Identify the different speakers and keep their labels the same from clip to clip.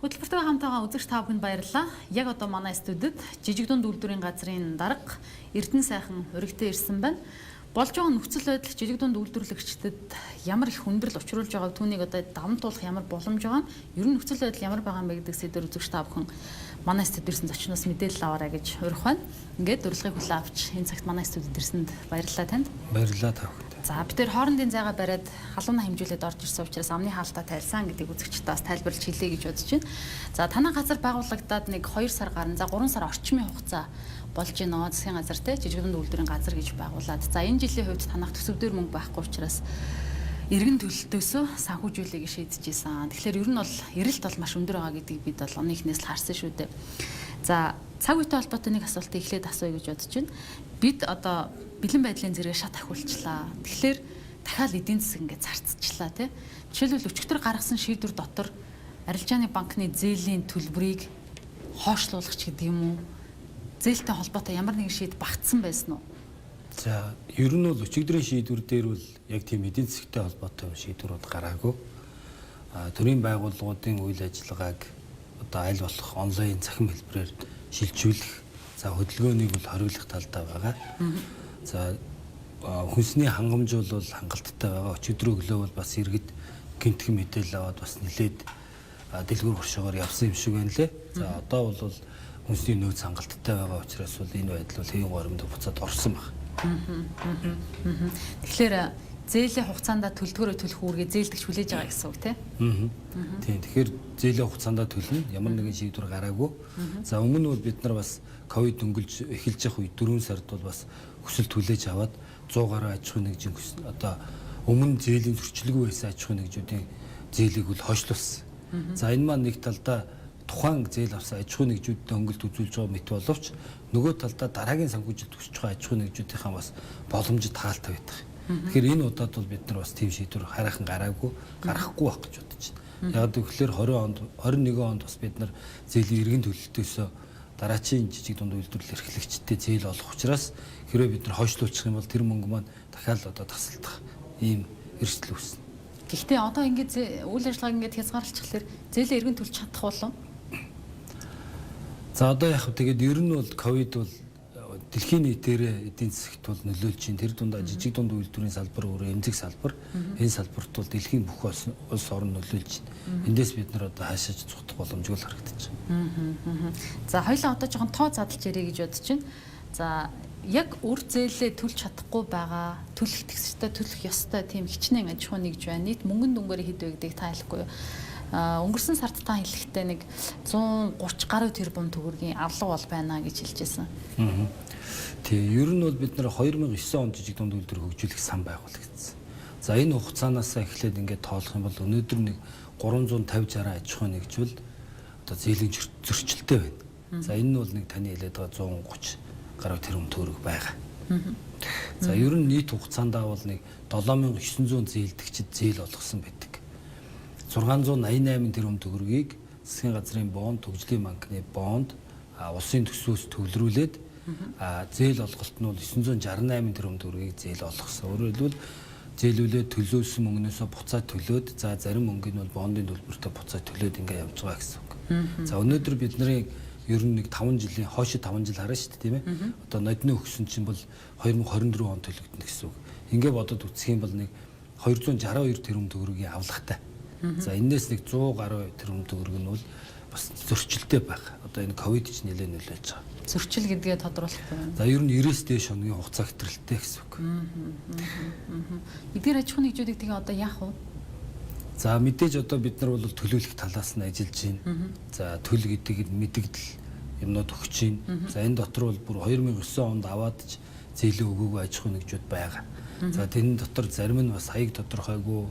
Speaker 1: Хөтөлбөртөө хамтаага үзэгч та бүхэнд баярлалаа. Яг одоо манай студид жижиг дунд үйлдвэрийн газрын дарга Эрдэнэ сайхан уригтээ ирсэн байна. Болж байгаа нөхцөл байдал жижиг дунд үйлдвэрлэгчдэд ямар их хүндрэл учруулж байгааг, түүнийг одоо давамтуулах ямар боломж байгаа нь, ер нь нөхцөл байдал ямар байгаа юм бэ гэдэг сэдвээр үзэгч та бүхэн манай студид ирсэн зочноос мэдээлэл аваарай гэж урих байна. Ингээд урилгыг хүлээн авч энэ цагт манай студид ирсэнд баярлалаа танд.
Speaker 2: Баярлалаа та бүхэнд.
Speaker 1: За, бид тэр хоорондын зайгаа бариад халуунаа хэмжүүлээд орж ирсэн учраас амны хаалтаа тайлсан гэдгийг үзэгчдээ бас тайлбарлаж хэлье гэж бодож байна. За, танай газар байгуулагдаад нэг 2 сар гарan, за 3 сар орчмын хугацаа болж байна. Засгийн газар те жижиг дунд үйлдвэрийн газар гэж байгуулад. За, энэ жилийн хувьд танах төсөв дээр мөнгө байхгүй учраас эргэн төлөлтөөсөө санхүүжүүлээг шийдэж исэн. Тэгэхээр ер нь бол эрэлт бол маш өндөр байгаа гэдгийг бид бол оны эхнээс л харсан шүү дээ. За, цаг үетэй холбоотой нэг асуултыг эхлээд асууя гэж бодож байна. Бид одоо бэлэн байдлын зэрэгээ шат ахиулчлаа. Тэгэхээр дахиад эдийн засаг ингээд зарцчлаа тий. Жишээлбэл, өчигдөр гаргасан шийдвэр дотор арилжааны банкны зээлийн төлбөрийг хойшлуулах ч гэдэг юм уу? Зээлтэй холбоотой ямар нэгэн шийд багтсан байсан уу?
Speaker 2: За, ер нь бол өчигдрийн шийдвэр дээр бол яг тийм эдийн засгтай холбоотой шийдвэр бол гараагүй. Төрийн байгууллагуудын үйл ажиллагааг одоо аль болох онлайн цахим хэлбэрээр шилжүүлэх, за хөдөлгөөнийг бол хориглох талдаа байгаа. За, хүнсний хангамж бол хангалттай байгаа. Өчигдөр өглөө бол бас иргэд гэмтхэн мэдээлэл аваад бас нэлээд дэлгүүр хоршоогоор явсан юм шиг байна лээ. За, одоо бол хүнсний нөөц хангалттай байгаа учраас бол энэ байдал бол хэвийн горимд буцаад орсон баг.
Speaker 1: Тэгэхээр зээлийн хугацаанд төлдгөөрөө төлөх үүргээ зээлдэгч хүлээж байгаа гэсэн үг тий?
Speaker 2: Тийм. Тэгэхээр зээлийн хугацаанд төлнө. Ямар нэгэн шийдвэр гараагүй. За, өмнө нь бол бид нар бас ковид дөнгөлж эхэлж явах үед 4 сард бол бас хүсэл хүлээж аваад 100 гаруй аж ахуйн нэгжийн одоо өмнө зээлийн зөрчилгүй байсан аж ахуйн нэгжүүдийн зээлийг бол хойшлуулсан. За, энэ маань нэг талдаа тухайн зээл авсан аж ахуйн нэгжүүдэд хөнгөлт үзүүлж байгаа мэт боловч нөгөө талдаа дараагийн санхүүжилт өсөж байгаа аж ахуйн нэгжүүдийнхаа бас боломжит хаалт байдаг. Тэгэхээр энэ удаад бол бид нар бас тийм шийдвэр хараахан гараагүй, гаргахгүй байх гэж бодож байна. Яг гэвэл 20 онд, 21 онд бас бид нар зээлийн эргэн төлөлтөөсөө дараачийн жижиг дунд үйлдвэрлэл эрхлэгчдэд зээл олох учраас хэрвээ бид нар хойшлуулчих юм бол тэр мөнгө маань дахиад одоо тасалдах ийм эрсдэл үүснэ.
Speaker 1: Гэхдээ одоо ингээд үйл ажиллагааг ингээд хязгаарлалчихлаар зээлээ эргэн төлж чадах болов?
Speaker 2: За, одоо яг тэгээд ер нь бол ковид бол дэлхийн нийтээр эдийн засагт бол нөлөөлж чинь. Тэр дундаа жижиг дунд үйлдвэрийн салбар өөрөө эмзэг салбар. Энэ салбарт бол дэлхийн бүх улс орн нөлөөлж чинь. Эндээс бид нар одоо хаашаач зугтах боломжгүй л харагдаж
Speaker 1: байна. За, хоёлаа одоо жоохон тоо задлж ярих гэж бодож байна. За, яг үр зээлээ төлж чадахгүй байгаа, төлөх тэгсчтэй, төлөх ёстой тийм хичнээн аж ахуй нэгж байна. Нийт мөнгөн дүнгээр хэд вэ гэдгийг та хэлэхгүй юу? Өнгөрсөн сард та хэлэхдээ нэг 130 гаруй тэрбум төгрөгийн авлага бол байна гэж хэлж байсан.
Speaker 2: Тий, ер нь бол бид нар 2009 онд жижиг дунд үйлдвэр хөгжүүлэх сан байгуулагдсан. За, энэ хугацаанаас эхлээд ингээд тоолох юм бол өнөөдөр нэг 350 60 аж ахуйн нэгжвэл одоо зээлийн зөрчилтэй байна. За, энэ нь бол нэг таны хэлээд байгаа 130 гаруй тэрбум төгрөг байгаа. За, ер нь нийт хугацаанд бол нэг 7900 зээлдэгчид зээл олгосон байдаг. 688 тэрбум төгрөгийг засгийн газрын бонд, төгжлийн банкны бонд, улсын төсвөөс төвлөрүүлээд зээл олголт нь бол 968 тэрбум төгрөгийг зээл олгосон. Өөрөөр хэлбэл, зээлүүлээд төлөөсөн мөнгнөөсөө буцаад төлөөд, за зарим мөнгө нь бол бондын төлбөртөө буцаад төлөөд ингээ явж байгаа гэсэн үг. За, өнөөдөр бидний ер нь нэг 5 жилийн хойш 5 жил харна шүү дээ, тийм ээ. Одоо нодны өгсөн чинь бол 2024 он төлөгдөнө гэсэн үг. Ингээ бодоод үзэх юм бол нэг 262 тэрбум төгрөгийн авлагатай. За, энээс нэг 100 гаруй тэрбум төгрөг нь бол бас зөрчилтэй байх. Одоо энэ ковид ч нэлээд нөлөөлж байгаа.
Speaker 1: Зөрчил гэдгээ тодруулахгүй байна.
Speaker 2: За, ер нь 90-ээс дээш хоногийн хугацаа хэтрэлтэй гэсэн үг.
Speaker 1: Эдгээр аж ахуйн нэгжүүдийг тэгээ одоо яах вэ?
Speaker 2: За, мэдээж одоо бид нар бол төлөөлөх талаас нь ажиллаж байна. За, төл гэдэг мэдэгдэл юмнууд өгч байна. За, энэ дотор бол бүр 2009 онд аваад ч зээлээ өгөөгүй аж ахуйн нэгжүүд байгаа. За, тэрэн дотор зарим нь бас хаяг тодорхойгүй,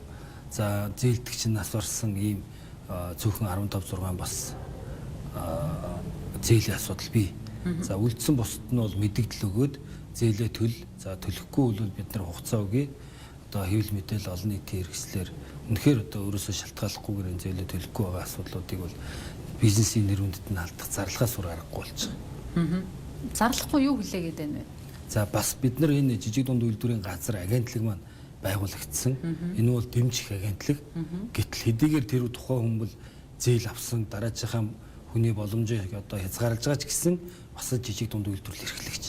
Speaker 2: за зээлдэгч нь нас барсан ийм цөөхөн 15 6 бас зээлийн асуудал бий. За, үлдсэн бусд нь бол мэдэгдэл өгөөд зээлээ төл, за төлөхгүй бол бид нар хугацаа өгье. Одоо хэвлэл мэдээлэл олон нийтийн хэрэгслээр үнэхээр одоо өөрөөсөө шалтгааллахгүйгээр энэ зээлээ төлөхгүй байгаа асуудлуудыг бол бизнесийн нэр хүндэд нь алдах зарлахаас өөр аргагүй болж байгаа.
Speaker 1: Зарлахгүй юу хүлээгээд байна вэ?
Speaker 2: За, бас бид нар энэ жижиг дунд үйлдвэрийн газар агентлаг маань байгуулагдсан. Энэ бол дэмжих агентлаг. Гэтэл хэдийгээр тэр тухайн хүн бол зээл авсан дараачихаа хүний боломжийг одоо хязгаарлаж байгаа ч гэсэн бас жижиг дунд үйлдвэрлэл эрхлэгч.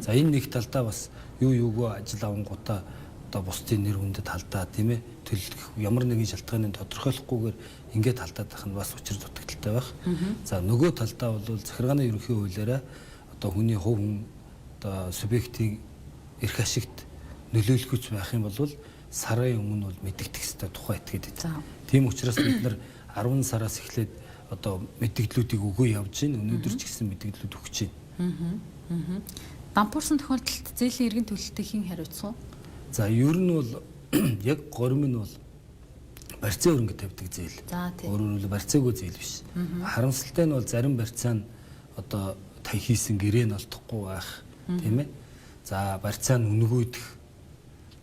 Speaker 2: За энэ нэг талдаа бас юугүй ажил авангуудаа одоо бусдын нэр хүндэд алдаа, тийм ээ, төлөх ямар нэгэн шалтгааныг тодорхойлохгүйгээр ингээд алдаад байх нь бас учир дутагдaltaй байх. За нөгөө талдаа бол захиргааны ерөнхий хуулиараа одоо хүний хувь хүн одоо субъектийн эрх ашигт нөлөөлөх байх юм бол сарын өмнө бол мэдэгдэх ёстой тухай этгээд байна. Тийм учраас бид нар 10 сараас эхлээд одоо мэдэгдлүүдийг өгөө явж байна. Өнөөдөр ч гэсэн мэдэгдлүүд өгч байна.
Speaker 1: Дампуурсан тохиолдолд зээлийн эргэн төлөлтийг хэн хариуцах вэ?
Speaker 2: За ер нь бол яг горим нь бол барьцаа хөрөнгө тавьдаг зээл. Өөрөөр хэлбэл барьцаагүй зээл биш. Харамсалтай нь бол зарим барьцаа нь одоо тай хийсэн гэрээ нь олдохгүй байх, тийм ээ. За барьцаа нь үнэгүйдэх.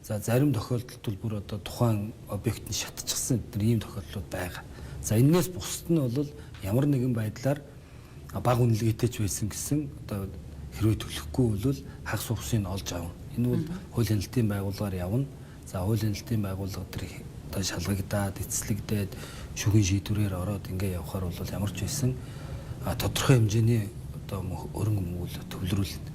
Speaker 2: За зарим тохиолдолд бол бүр одоо тухайн объект нь шатчихсан эдгээр ийм тохиолдлууд байгаа. За энээс бусд нь бол ямар нэгэн байдлаар бага үнэлгээтэй ч байсан гэсэн одоо хэрвээ төлөхгүй бол хагас хувьсыг олж авна. Энэ бол хууль хяналтын байгууллагаар явна. За хууль хяналтын байгууллага дээр одоо шалгагдаад, эцэслэгдээд шүүхийн шийдвэрээр ороод ингээ явхаар бол ямар ч байсан тодорхой хэмжээний одоо хөрөнгө мөнгө төвлөрүүлнэ.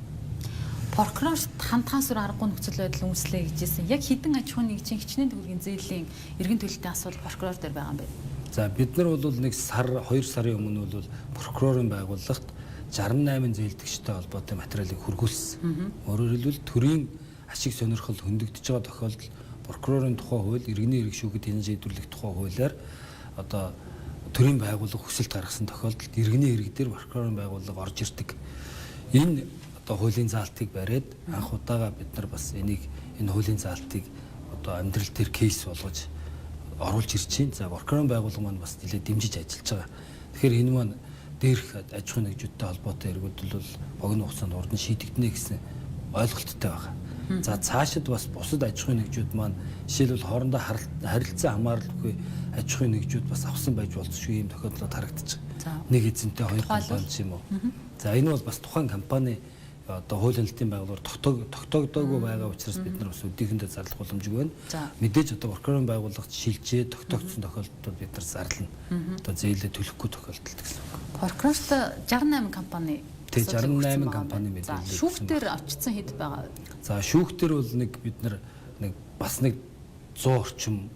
Speaker 1: Прокурорт хандхаас өөр аргагүй нөхцөл байдал үүслээ гэж хэлсэн. Яг хэдэн аж ахуйн нэгжийн хичнээн төгрөгийн зээлийн эргэн төлөлтийн асуудал прокурор дээр байгаа юм бэ?
Speaker 2: За бид нар бол нэг сар 2 сарын өмнө бол прокурорын байгууллагт 68 зээлдэгчтэй холбоотой материалыг хүргүүлсэн. Өөрөөр хэлбэл төрийн ашиг сонирхол хөндөгдөж байгаа тохиолдолд прокурорын тухай хууль, иргэний эрх шүүхэд хянан шийдвэрлэх тухай хуулиар одоо төрийн байгууллага хүсэлт гаргасан тохиолдолд иргэний хэрэг дээр прокурорын байгууллага орж ирдэг. Энэ одоо хуулийн заалтыг бариад анх удаага бид нар бас энийг энэ хуулийн заалтыг одоо амьдрал дээр кейс болгож оруулж ирж байна. За прокурорын байгууллага маань бас нэлээд дэмжиж ажиллаж байгаа. Тэгэхээр энэ маань дээрх аж ахуйн нэгжүүдтэй холбоотой эргүүд бол богино хугацаанд урд нь шийдэгдэнэ гэсэн ойлголттой байгаа. За цаашид бас бусад аж ахуйн нэгжүүд маань жишээлбэл хоорондоо харилцан хамааралгүй аж ахуйн нэгжүүд бас авсан байж болцсогүй ийм тохиолдлууд харагдаж байгаа. Нэг эзэнтэй хоёр компани ч юм уу. За энэ бол бас тухайн компани одоо хууль хяналтын байгууллагаар тогтоогдоогүй байгаа учраас бид нар бас өдийнхөндөө зарлах боломжгүй байна. Мэдээж одоо прокурорын байгууллагт шилжээ тогтоогдсон тохиолдолд бид нар зарлана. Одоо зээлээ төлөхгүй тохиолдолд гэсэн үг.
Speaker 1: Прокурорт 68 компани
Speaker 2: Тэ 68 компани мэдээлэл.
Speaker 1: Шүүхтэр очсон хэд байгаа вэ?
Speaker 2: За шүүхтэр бол нэг бид нар нэг бас нэг 100 орчим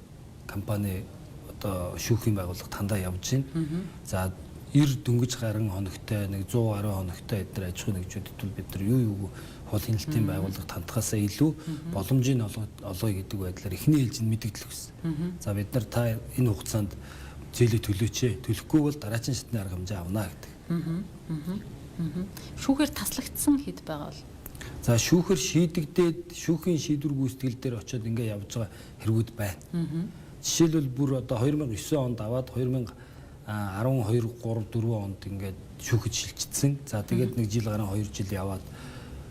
Speaker 2: компани одоо шүүхийн байгууллага тандаа явж байна. За 90 дөнгөж гарan хоногтой нэг 100 гаруй хоногтой эдгээр аж ахуйн нэгжүүдэд бол бид нар юу хууль хяналтын байгууллага тандхаасаа илүү боломжийг олгоё гэдэг байдлаар эхний ээлжинд мэдэгдэл өгсөн. За бид нар та энэ хугацаанд зээлээ төлөөч ээ. Төлөхгүй бол дараагийн шатны арга хэмжээ авна гэдэг.
Speaker 1: Шүүхээр таслагдсан хэд байгаа бол?
Speaker 2: За шүүхээр шийдэгдээд шүүхийн шийдвэр гүйцэтгэл дээр очиод ингээ явж байгаа хэрэгүүд байна. Жишээлбэл бүр одоо 2009 онд аваад 2012 3 4 онд ингээд шүүхэд шилжчихсэн. За тэгээд нэг жил гарan 2 жил яваад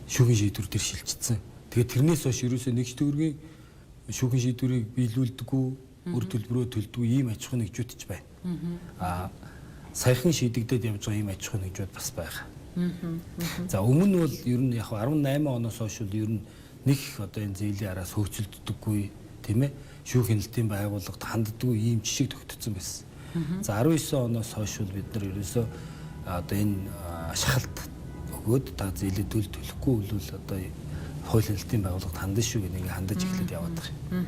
Speaker 2: шүүхийн шийдвэр дээр шилжчихсэн. Тэгээд тэрнээс хойш ерөөсөө нэг ч төгрөгийн шүүхийн шийдвэрийг биелүүлдэггүй, үр төлбөрөө төлдөггүй ийм аж ахуйн нэгжүүд ч байна. Аа саяхан шийдэгдээд явж байгаа ийм аж ахуйн нэгжүүд бас байгаа. За өмнө нь бол ер нь яг 18 оноос хойш бол ер нь нэг одоо энэ зээлийн араас хөөцөлддөггүй, тийм ээ, шүүх хяналтын байгууллагад ханддаггүй ийм жишг тогтцсон байсан. За 19 оноос хойш бол бид нар ерөөсөө одоо энэ шахалт өгөөд та зээлээ төлөхгүй бол одоо хууль хяналтын байгууллагад хандна шүү гэх нэг хандаж эхлээд яваад байгаа
Speaker 1: юм.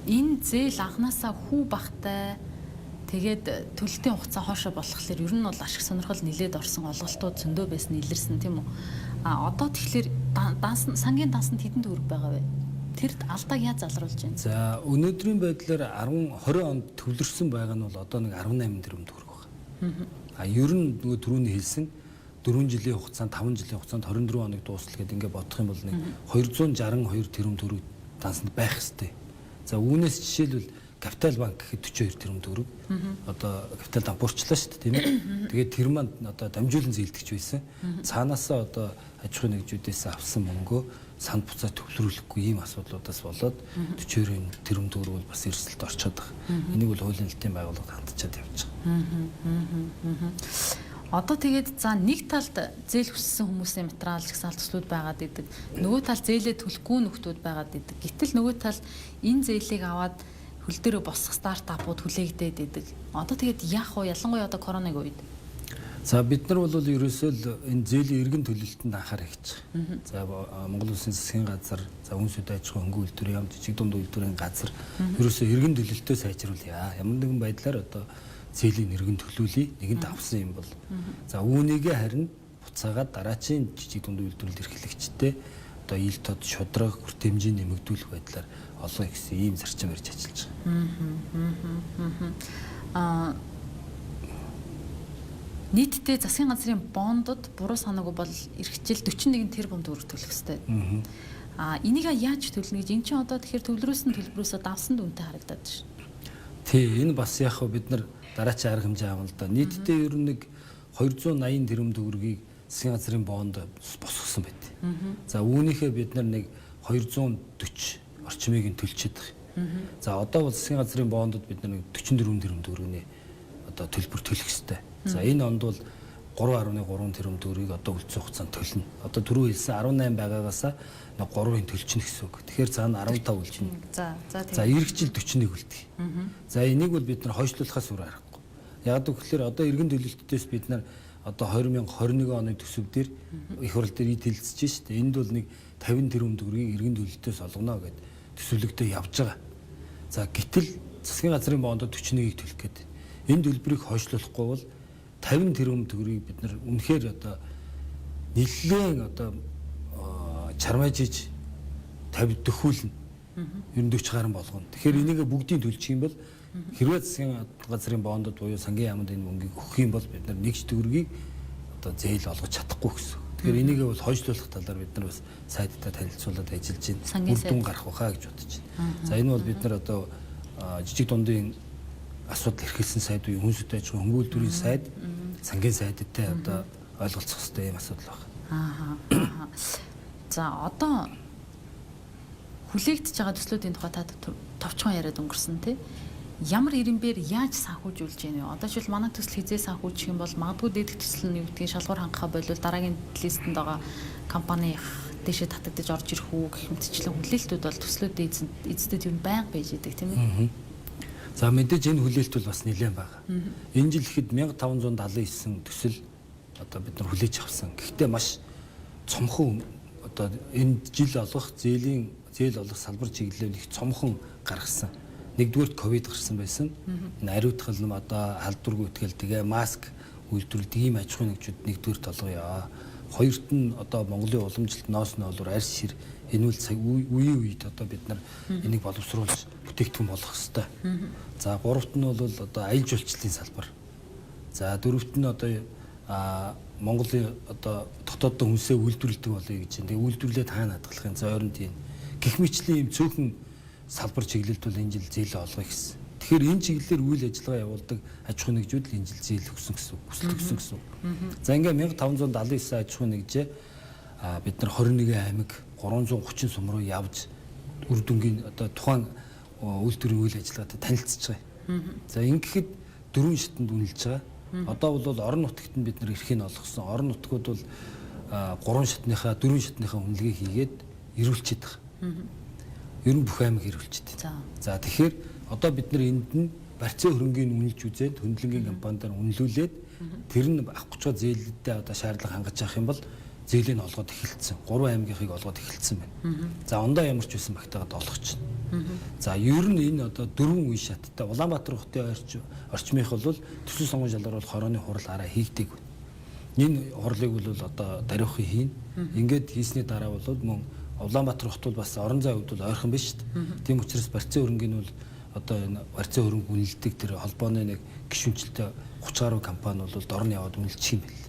Speaker 1: Энэ зээл анханасаа хүү багтай тэгээд төлөлтийн хугацаа хоошоо болохоор ер нь бол ашиг сонирхол нилээд орсон олголтууд зөндөө байсан илэрсэн тийм үү? А одоо тэгэхээр данс сангийн дансанд хэдэн төгрөг байгаа вэ? Тэр алдааг яаж залруулж байна?
Speaker 2: За өнөөдрийн байдлаар 10 20 онд төвлөрсөн байгаа нь бол одоо нэг 18 тэрбум төгрөг байна. А ер нь нөгөө түрүүний хэлсэн 4 жилийн хугацаанд 5 жилийн хугацаанд 24 хоног дуусал гэдэг ингээ бодох юм бол нэг 262 тэрбум төгрөг дансанд байх ёстой. За үүнээс жишээлбэл Капитал банк гэхэд 42 тэрбум төгрөг. Одоо Капитал дампуурчлаа шүү дээ, тийм ээ. Тэгээд тэр маань одоо дамжуулан зээлдэгч байсан. Цаанаасаа одоо аж ахуйн нэгжүүдээс авсан мөнгөө санд буцаа төвлөрүүлэхгүй ийм асуудлуудаас болоод 42 тэрбум төгрөг бол бас эрсдэлд орчод байгаа. Энийг бол хуулийн хяналтын байгууллагад хандчаад явж
Speaker 1: байгаа. Одоо тэгээд за нэг талд зээл хүссэн хүмүүсийн материал жагсаал төслүүд байгаад идэг. Нөгөө талд зээлээ төлөхгүй нөхдүүд байгаад идэг. Гэтэл нөгөө талд энэ зээлийг аваад Хөл дээрээ босох стартапууд хүлээгдээд идэг. Одоо тэгээд яах вэ? Ялангуяа одоо коронавиг үед.
Speaker 2: За бид нар бол ерөөсөө л энэ зээлийн эргэн төлөлтөнд анхаарах гэж байгаа. За Монгол Улсын засгийн газар, за үнс хөдөө аж ахуйн хөнгөн үйлдвэрийн яам, жижиг дунд үйлдвэрийн газар ерөөсөө эргэн төлөлтөө сайжруулъя. Ямар нэгэн байдлаар одоо зээлийн эргэн төлүүлье. Нэгэнт авсан юм бол. За үүнийгээ харин буцаагаад дараачийн жижиг дунд үйлдвэрлэл эрхлэгчтэй одоо ил тод шудраг хүртээмжийн нэмэгдүүлэх байдлаар олон гэсэн ийм зарчим барьж ажиллаж
Speaker 1: байгаа. Нийтдээ засгийн газрын бондод буруу санаагүй бол эх жил 41 тэрбум төгрөг төлөх ёстой. Энийг яаж төлнө гэж эн чинь одоо тэгэхээр төвлөрөөсөн төлбөрөөсөө давсан дүнтэй харагдаад байна.
Speaker 2: Тий, энэ бас яг хөө бид нар дараачийн арга хэмжээ авна л да. Нийтдээ ер нь нэг 280 тэрбум төгрөгийг засгийн газрын бонд босгосон байт. За үүнийхээ бид нар нэг 240 орчмыг нь төлчихэд байгаа. За одоо бол засгийн газрын бондод бид нар нэг 44 тэрбум төгрөгийн одоо төлбөр төлөх ёстой. За энэ онд бол 3.3 тэрбум төгрөгийг одоо үлдсэн хугацаанд төлнө. Одоо түрүү хэлсэн 18 байгаагаасаа 3-ыг төлчихнө гэсэн үг. Тэгэхээр цаана 15 үлдэнэ.
Speaker 1: За за тийм.
Speaker 2: За эх жил 41 үлдэх. За энийг бол бид нар хойшлуулахаас өөр аргагүй. Яг гэвэл одоо эргэн төлөлтөөс бид нар одоо 2021 оны төсөв дээр их хурл дээр ид хэлцэж шít. Энд бол нэг 50 тэрбум төгрөгийг эргэн төлөлтөөс олгоно гэд төсөвлөгдөө явж байгаа. За гэтэл засгийн газрын бондод 41-ийг төлөх гээд. Энэ төлбөрийг хойшлуулахгүй бол 50 тэрбум төгрөгийг бид нар үнэхээр одоо нэлээд одоо чармайжиж 50 дөхүүлнэ. Ер нь 40 гаруй болгоно. Тэгэхээр энийг бүгдийг төлчих юм бол хэрвээ засгийн газрын бондод буюу сангийн яамд энэ мөнгийг өгөх юм бол бид нар нэг ч төгрөгийг одоо зээл олгож чадахгүй гэсэн. Тэгэхээр энийг бол хойшлуулах талаар бид нар бас сайдтай танилцуулаад ажиллаж байна. Үр дүн гарах байхаа гэж бодож байна. За энэ бол бид нар одоо жижиг дундын асуудал эрхэлсэн сайд буюу хүн сүт аж ахуйн хөнгөн үйлдвэрийн сайд, сангийн сайдтай одоо ойлголцох хэрэгтэй юм асуудал байна.
Speaker 1: За одоо хүлээгдэж байгаа төслүүдийн тухай та товчхон яриад өнгөрсөн тий. Ямар ирэмбэр яаж санхүүжүүлж яах вэ? Одоо жишээл манай төсөл хизээ санхүүжих юм бол магадгүй дээдх төсөл нь юу гэдгийг шалгуур хангахаа болвол дараагийн листэнд байгаа компани дэшээ татагдаж орж ирэх үү гэх мэтчлэн хүлээлтүүд бол төслүүдийн эзэдэд юм байнга байж идэг тийм ээ.
Speaker 2: За мэдээж энэ хүлээлт бол бас нэлээд бага. Энэ жил ихэд 1579 төсөл одоо бид нар хүлээж авсан. Гэхдээ маш цомхон одоо энэ жил олгох зээлийн зээл олох салбар чиглэлээр их цомхон гаргасан. Нэгдүгээрт ковид гарсан байсан. Энэ ариутгал нь одоо халдваргүй үтгэл тэгээ маск үйлдвэрлэдэг ийм аж ахуйн нэгжүүд нэгдүгээрт олгоё. Хоёрт нь одоо Монголын уламжлалт ноос ноолуур арьс шир энэ үл цаг үеийн үед одоо бид нар энийг боловсруулж бүтээгдэхүүн болгох ёстой. За гуравт нь бол одоо аялал жуулчлалын салбар. За дөрөвт нь одоо Монголын одоо дотооддоо хүнсээ үйлдвэрлэдэг болъё гэж байна. Тэгээ үйлдвэрлээд хаана хадгалах юм? За ойронд юм. Гэх мэтлийн ийм цөөхөн салбар чиглэлд бол энэ жил зээлээ олгоё гэсэн. Тэгэхээр энэ чиглэлээр үйл ажиллагаа явуулдаг аж ахуйн нэгжүүд л энэ жил зээл өгсөн гэсэн үг, хүсэлт өгсөн гэсэн үг. За ингээ 1579 аж ахуйн нэгжээ бид нар 21 аймаг 330 сум руу явж үр дүнгийн одоо тухайн үйлдвэрийн үйл ажиллагаатай танилцж байгаа. За ингэхэд дөрвөн шатанд үнэлж байгаа. Одоо бол орон нутагт нь бид нар эрхийг олгосон. Орон нутгууд бол 3 шатныхаа 4 шатныхаа үнэлгээ хийгээд ирүүлчихэд байгаа. Ер нь бүх аймаг ирүүлчихэд. За тэгэхээр одоо бид нар энд нь барьцаа хөрөнгийг үнэлж үзээд хөндлөнгийн компаниар үнэлүүлээд тэр нь авах гэж байгаа зээлдээ одоо шаардлага хангаж авах юм бол зээлийг нь олгоод эхэлсэн. 3 аймгийнхыг олгоод эхэлсэн байна. За ондоо ямар ч байсан багтаагаад олгоч. За ер нь энэ одоо дөрвөн үе шаттай Улаанбаатар хотын орчмынх бол төсөл сонгон шалгаруул хорооны хурал араа хийгдэг. Энэ хурлыг бол одоо даруйхын хийн. Ингээд хийсний дараа бол мөн Улаанбаатар хот бол бас орон зай хувьд бол ойрхон биш шүү дээ. Тийм учраас барьцаа хөрөнгийн бол одоо энэ барьцаа хөрөнгө үнэлдэг тэр холбооны нэг гишүүнчлэлтэй 30 гаруй компани бол дор нь яваад үнэлчих юм байл.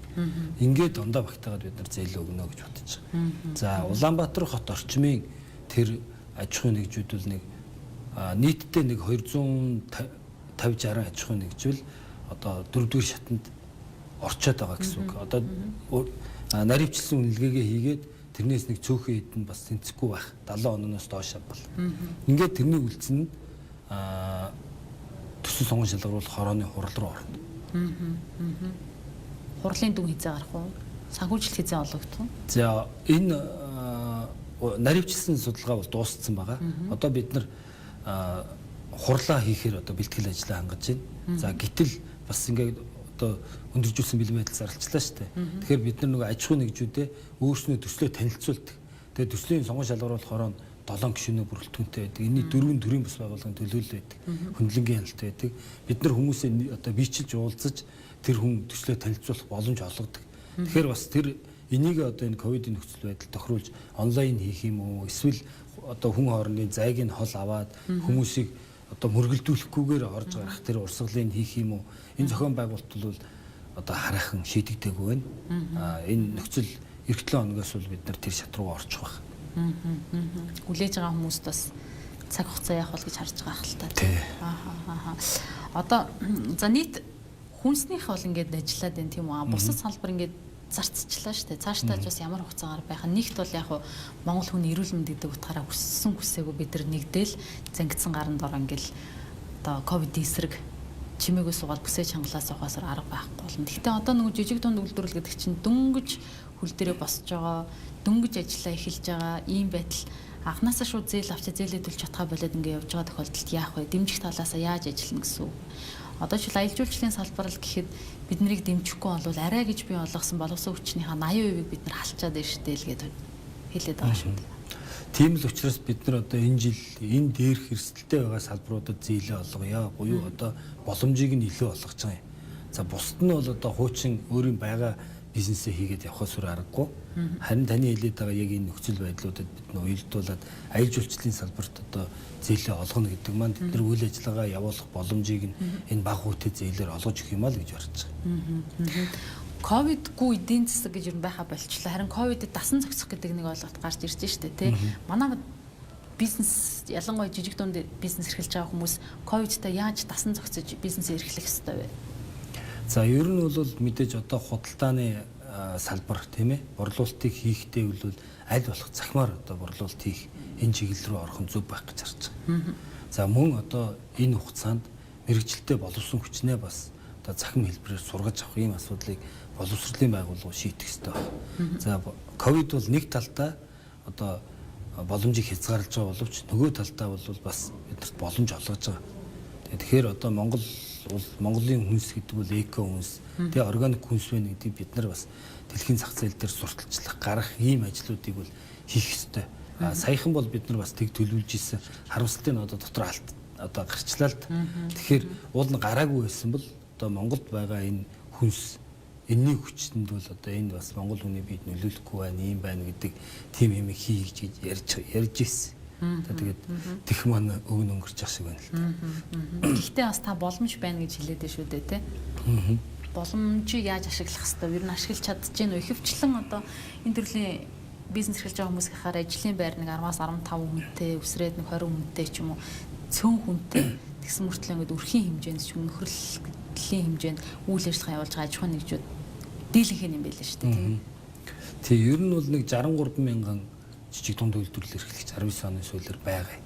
Speaker 2: Ингээд ондоо багтаагаад бид нар зээлээ өгнө гэж бодож байгаа. За Улаанбаатар хот орчмын тэр аж ахуйн нэгжүүд бол нэг нийтдээ нэг 250 60 аж ахуйн нэгжвэл одоо дөрөвдүгээр шатанд орчоод байгаа гэсэн үг. Одоо наривчлсан үнэлгээгээ хийгээд тэрнээс нэг цөөхөн хэд нь бас тэнцэхгүй байх. 70 ононоос доош бол. Ингээд тэрний үлдсэн нь төсөл сонгон шалгаруул хорооны хурал руу орно.
Speaker 1: Хурлын дүн хизээ гарах уу? Санхүүжилт хизээ олгогдох уу?
Speaker 2: За энэ наривчлсан судалгаа бол дууссан байгаа. Одоо бид нар Хурлаа хийхээр одоо бэлтгэл ажлаа хангаж байна. За гэтэл бас ингээд одоо өндөржүүлсэн бэлэн байдал зарлчлаа шүү дээ. Тэгэхээр бид нар нөгөө аж ахуйн нэгжүүдээ өөрснөө төслөө танилцуулдаг. Тэгээд төслийн сонгон шалгаруулах хороо 7 гишүүний бүрэлдэхүүнтэй байдаг. Энийний дөрвөн төрийн бус байгууллагын төлөөлөл байдаг. Хөндлөнгийн хяналт байдаг. Бид нар хүмүүсээ одоо биечилж уулзаж тэр хүн төслөө танилцуулах боломж олгодог. Тэгэхээр бас тэр энийг одоо энэ ковидын нөхцөл байдал тохируулж онлайн хийх юм уу? Эсвэл одоо хүн хоорондын зайг нь хол аваад хүмүүсийг одоо мөргөлдүүлэхгүйгээр орж гарах тэр урсгалыг хийх юм уу? Энэ зохион байгуулалт бол одоо хараахан шийдэгдээгүй байна. Энэ нөхцөл эх 7 хоногоос бол бид нар тэр шат руу орчих байх.
Speaker 1: Хүлээж байгаа хүмүүст бас цаг хугацаа яах бол гэж харж байгаа хэл та. Аа. Одоо за нийт хүнснийх бол ингээд ажиллаад байна тийм үү? Бусад салбар ингээд зарцчлаа шүү дээ. Цаашдаа ч бас ямар хугацаагаар байх нь нэгт бол яг Монгол хүний эрүүл мэнд гэдэг утгаараа хүссэн хүсээгүй бид нар нэгдэл зангидсан гарын дор ингээл одоо ковид эсрэг чимээгүй суугаад бүсээ чангалаа суухаас арга байхгүй болно. Гэхдээ одоо нөгөө жижиг дунд үйлдвэрлэл гэдэг чинь дөнгөж хөл дээрээ босч байгаа, дөнгөж ажиллаа эхэлж байгаа ийм байдал анханасаа шууд зээл авчаа зээлээ төлж чадхаа болоод ингээ явж байгаа тохиолдолд яах вэ? Дэмжих талаасаа яаж ажиллана гэсэн үг. Одоо ч аялал жуулчлалын салбар л гэхэд бид нарыг дэмжихгүй болвол арай гэж би ойлгосон боловсон хүчнийхаа 80%-ийг бид нар халчаад байна шүү дээ л гээд хэлээд байгаа шүү дээ.
Speaker 2: Тийм л учраас бид нар одоо энэ жил энэ дээрх эрсдэлтэй байгаа салбаруудад зээлээ олгоё. Буюу одоо боломжийг нь илүү олгож байгаа юм. За бусд нь бол одоо хуучин өөрийн байгаа бизнесээ хийгээд явахаас өөр аргагүй. Харин таны хэлээд байгаа яг энэ нөхцөл байдлуудад бид нь уялдуулаад аялал жуулчлалын салбарт одоо зээлээ олгоно гэдэг маань бид нар үйл ажиллагаа явуулах боломжийг нь энэ бага хүүтэй зээлээр олгож өгөх юм аа л гэж бодож
Speaker 1: байгаа. Ковидгүй эдийн засаг гэж юу байха болчлаа. Харин ковидд дасан зохицох гэдэг нэг ойлголт гарч ирж штэ тий. Манай бизнес ялангуяа жижиг дунд бизнес эрхэлж байгаа хүмүүс ковидтай яаж дасан зохицож бизнесээ эрхлэх ёстой вэ?
Speaker 2: За ер нь бол мэдээж одоо худалдааны салбар тийм борлуулалтыг хийхдээ бол аль болох захимаар одоо борлуулалт хийх энэ чиглэл рүү орох нь зөв байх гэж харж байгаа. За мөн одоо энэ хугацаанд мэрэгжилтэй боловсон хүчнээ бас одоо захим хэлбэрээр сургаж авах ийм асуудлыг боловсролын байгууллага шийдэх ёстой байна. За ковид бол нэг талдаа одоо боломжийг хязгаарлаж байгаа боловч нөгөө талдаа бол бас бидэрт боломж олгож байгаа. Тэгэхээр одоо Монголын хүнс гэдэг бол эко хүнс, тэгээ органик хүнс байна гэдгийг бид нар бас дэлхийн зах зээл дээр сурталчлах, гарах ийм ажлуудыг бол хийх ёстой. Саяхан бол бид нар бас тэг төлөвлөж исэн харамсалтай нь одоо дотор алт одоо гарчлаа л. Тэгэхээр уул нь гараагүй байсан бол одоо Монголд байгаа энэ хүнс энэний хүчтэнд бол одоо энэ бас монгол хүний биед нөлөөлөхгүй байна, ийм байна гэдэг тийм юм хий гэж ярьж ирсэн. Тэгээд тех маань өгн өнгөрч ах шиг байна л та.
Speaker 1: Гэхдээ бас та боломж байна гэж хэлээд байна шүү дээ, тэ? Боломжийг яаж ашиглах хэвээр ер нь ашиглаж чадж гин үү? Ихэвчлэн одоо энэ төрлийн бизнес эрхэлж байгаа хүмүүс гэхээр ажлын байр нэг 10-аас 15 хүнтэй, өсрээд нэг 20 хүнтэй ч юм уу цөөн хүнтэй тэгсэн мөртлөө ингээд өрхийн хэмжээнд ч юм нөхөрлөлийн хэмжээнд үйл ажиллагаа явуулж байгаа аж ахуйн нэгжүүд дийлэнх юм байл шүү дээ, тийм.
Speaker 2: Тий, ер нь бол нэг 63 мянган жижиг дунд үйлдвэрлэл эрхлэгч 19 оны сүүлээр байгаа.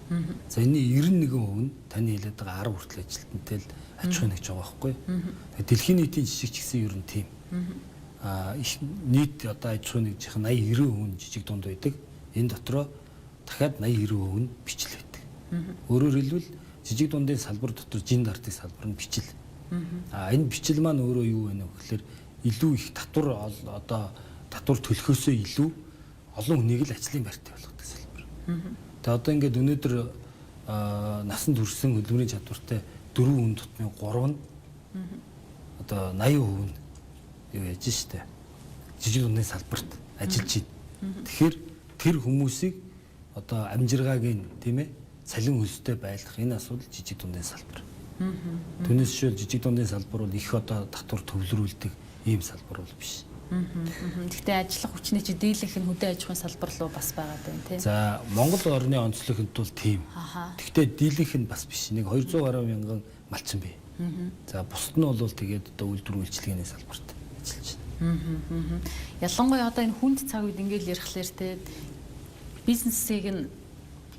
Speaker 2: За энэний 91% нь таны хэлээд байгаа 10 хүртэл ажилтнтай л аж ахуйн нэгж байгаа байхгүй. Тэгээ дэлхийн нийтийн жишг ч гэсэн ер нь тийм. Их нийт одоо аж ахуйн нэгжийнх нь 80 90% нь жижиг дунд байдаг. Энэ дотроо дахиад 80 90% нь бичил байдаг. Өөрөөр хэлбэл жижиг дундын салбар дотор жин дартын салбар нь бичил. Энэ бичил маань өөрөө юу вэ гэхээр илүү их татвар одоо татвар төлөхөөсөө илүү олон хүнийг л ажлын байртай болгодог салбар. Тэгээ одоо ингээд өнөөдөр насан туршсан хөдөлмөрийн чадвартай 4 хүн тутмын 3 нь одоо 80% нь юу яаж штэ жижиг дундын салбарт ажиллаж байна. Тэгэхээр тэр хүмүүсийг одоо амжиргааг нь тийм цалин хөлстэй байлгах энэ асуудал жижиг дундын салбар. Түүнээс шил жижиг дундын салбар бол их одоо татвар төвлөрүүлдэг ийм салбар бол биш.
Speaker 1: Гэхдээ ажиллах хүчний чи дийлэнх нь хөдөө аж ахуйн салбар руу бас байгаа байна тий.
Speaker 2: За Монгол орны онцлогт бол тийм. Гэхдээ дийлэнх нь бас биш. Нэг 200 гаруй мянган малчин бий. За бусд нь бол тэгээд одоо үйлдвэр үйлчилгээний салбарт ажиллаж байна.
Speaker 1: Ялангуяа одоо энэ хүнд цаг үед ингээл ярихлаар тий бизнесийг нь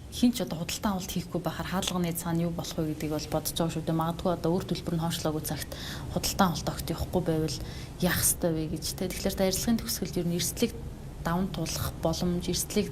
Speaker 1: хин ч одоо худалдан авалт хийхгүй байхаар хаалганы цаана юу болох вэ гэдгийг бол бодож байгаа шүү дээ. Магадгүй одоо өөр төлбөр нь хойшлоогүй цагт худалдан авалт огт явахгүй байвал яах ёстой вэ гэж те. Тэгэхээр та ярилцлагын төгсгөлд ер нь эрсдлийг даван туулах боломж, эрсдлийг